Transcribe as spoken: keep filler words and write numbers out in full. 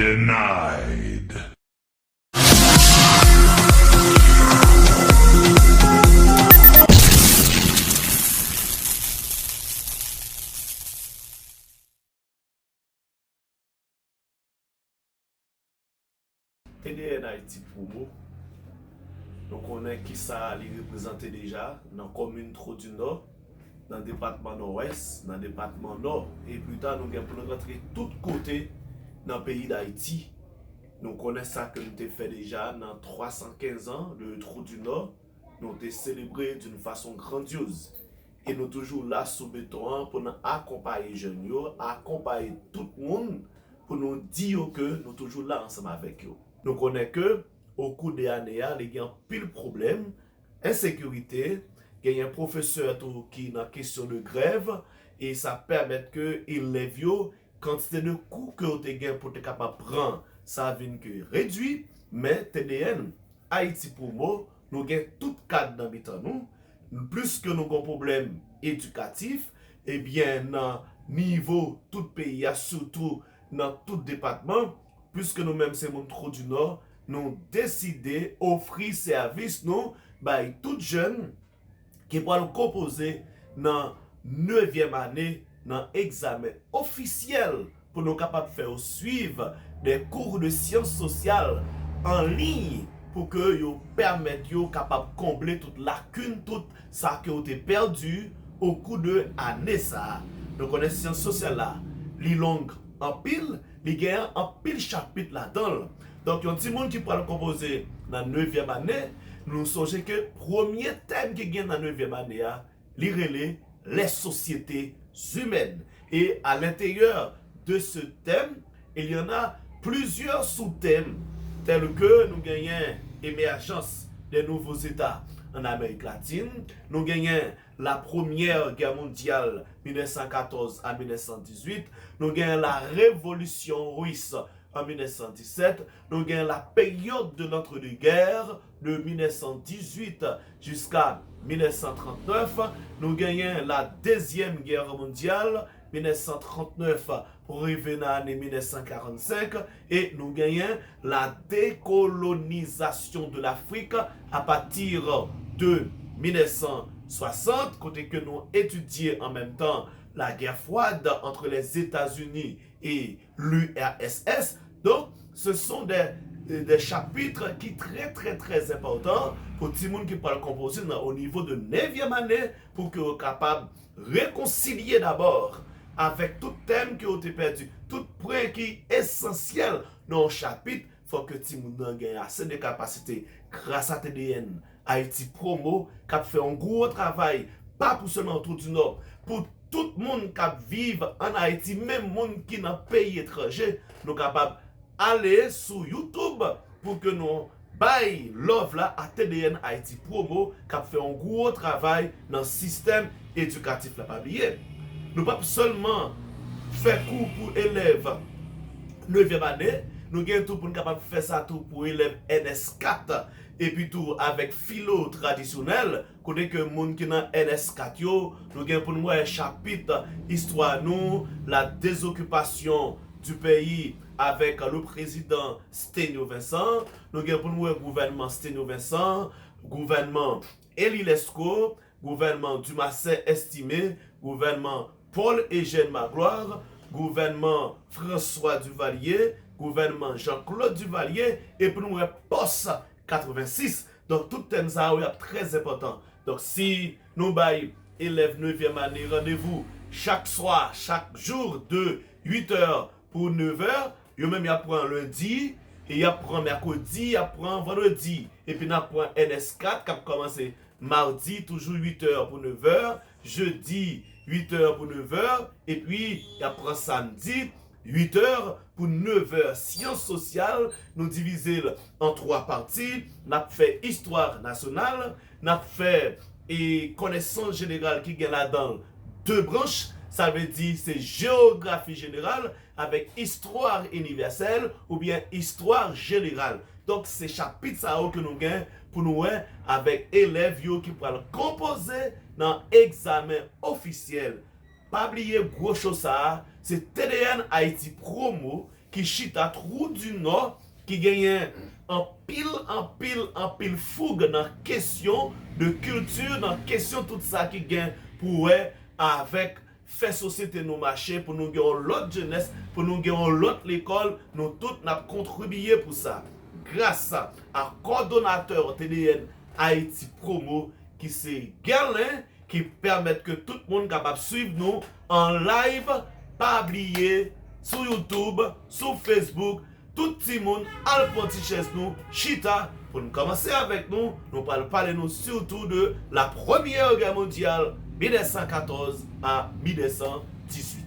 Denied. T D N Haïti Promo, nou konnen kisa li reprezante deja nan komin Tro di Nò, nan depatman Nòdwès, nan depatman Nò, e pita nou gen pou nou rantre tout kote nan peyi Dayiti. Nou konnen sa ke nou te fè deja nan twa san kenz an de Tro di Nò, nou te selebre d'une façon grandiose. E nou toujou la sou beton an pou nou akonpaye jèn yo, akonpaye tout moun, pou nou di yo ke nou toujou la ansanm avèk yo. Nou konnen ke, okou de ane a, li gen anpil pwoblèm, ensekirite, genyen pwofesè tou ki nan kesyon de grèv, e sa pèmèt ke elèv yo, kantite de kou ke yo te gen pou te kapab pran, sa vin ke redui, men T D N Haïti Promo, nou gen tout kad nan mitan nou. Pliske nou gen pwoblèm edikatif, ebyen, nan nivo tout peyi a, sitou nan tout depatman, pliske nou menm se moun Tro di Nò, nou deside ofri sèvis nou bay tout jèn ki pral konpoze nan nevyèm ane nan egzamen ofisyèl pou nou kapab fè yo swiv de kou de syans sosyal an liy pou ke yo pèmèt yo kapab konble tout lakin, tout sa ke yo te pèdi okou de ane sa a. Nou konnen syans sosyal la, li long anpil, li gen anpil chapit ladan l. Donk, yon timoun ki pral konpoze nan nevyèm ane, nou sonje ke premye tèm ki gen nan nevyèm ane a, li rele les sociétés humaines. Et à l'intérieur de ce thème, il y en a plusieurs sous-thèmes, tels que nou genyen émergence des nouveaux États en Amérique latine, nou genyen la Première Guerre mondiale, mil nèf san katòz a mil nèf san dizuit, nou genyen la Révolution russe en mil nèf san disèt, nou genyen la période de l'entre-deux-guerres de mil nèf san dizuit jusqu'à mil nèf san trant nèf, nou genyen la Deuxième Guerre mondiale, mil nèf san trant nèf pou rive nan ane mil nèf san karant senk, e nou genyen la décolonisation de l'Afrique à partir de mil nèf san swasant, kote ke nou etidye an menm tan la guerre froide entre les États-Unis et l'U R S S. Donc, ce sont des, des chapitres qui très, très, très importants pou timoun ki pral konpoze nan o nivo de nevyèm ane, pou ke yo kapab rekonsilye dabò avèk tout tèm ke yo te pèdi, tout pwen ki esansyèl nan yon chapit, fòk ke timoun nan gen ase de kapasite gras a T D N Haïti Promo k ap fè yon gwo travay, pa pou sèlman Tro di Nò, pou tout moun k ap viv ann Ayiti, menm moun ki nan peyi etranje, nou kapab ale sou YouTube pou ke nou bay love la a T D N Haïti Promo k ap fè yon gwo travay nan sistèm edikatif la. Pa bliye, nou p ap sèlman fè kou pou elèv nevyèm ane, nou gen tou pou n kapab fè sa tou pou elèv N S kat, epi tou avèk filo tradisyonèl, kote ke moun ki nan N S kat yo, nou gen pou n wè chapit istwa nou, la désoccupation du pays avec le président Sténio Vincent, nou gen pou n wè gouvènman Sténio Vincent, gouvènman Élie Lescot, gouvènman Dumarsais Estimé, gouvènman Paul Eugène Magloire, gouvènman François Duvalier, gouvènman Jean-Claude Duvalier, epi nou wè pòs katrevensis. Donk, tout tèm sa yo, y ap trè enpòtan. Donk, si nou bay elèv nevyèm ane randevou chak swa, chak jou, de uit è pou nèf è, yo menm y ap pran lendi, e y ap pran mèkredi, y ap pran vandredi. Epi n ap pran N S kat k ap kòmanse madi, toujou uit è pou nèf è, jedi, uit è pou nèf è, epi y ap pran samdi, uit è pou nèf è. Syans sosyal, nou divize l an twa pati. N ap fè istwa nasyonal, n ap fè, e, konesans jeneral ki gen ladan l de branch, sa vle di se jewografi jeneral avèk istwa inivèsèl oubyen istwa jeneral. Donk, se chapit sa yo ke nou gen pou nou wè avèk elèv yo ki pral konpoze nan egzamen ofisyèl. Pa bliye gwo cho sa a, se T D N Haïti Promo ki chita Trou di Nò, ki genyen anpil, anpil, anpil foug nan kesyon de kilti, nan kesyon tout sa ki gen pou wè avèk fè sosyete nou mache, pou nou gen yon lòt jenès, pou nou gen yon lòt lekòl, nou tout n ap kontribiye pou sa. Gras a kòdonatè T D N Haïti Promo, ki se Guerlain, ki pèmèt ke tout moun kapab swiv nou an live, pa bliye, sou YouTube, sou Facebook, tout timoun, al pran ti chèz nou, chita, pou n kòmanse avèk nou, nou pral pale nou sitou de la Première Guerre Mondiale, mil nèf san katòz a mil nèf san dizuit.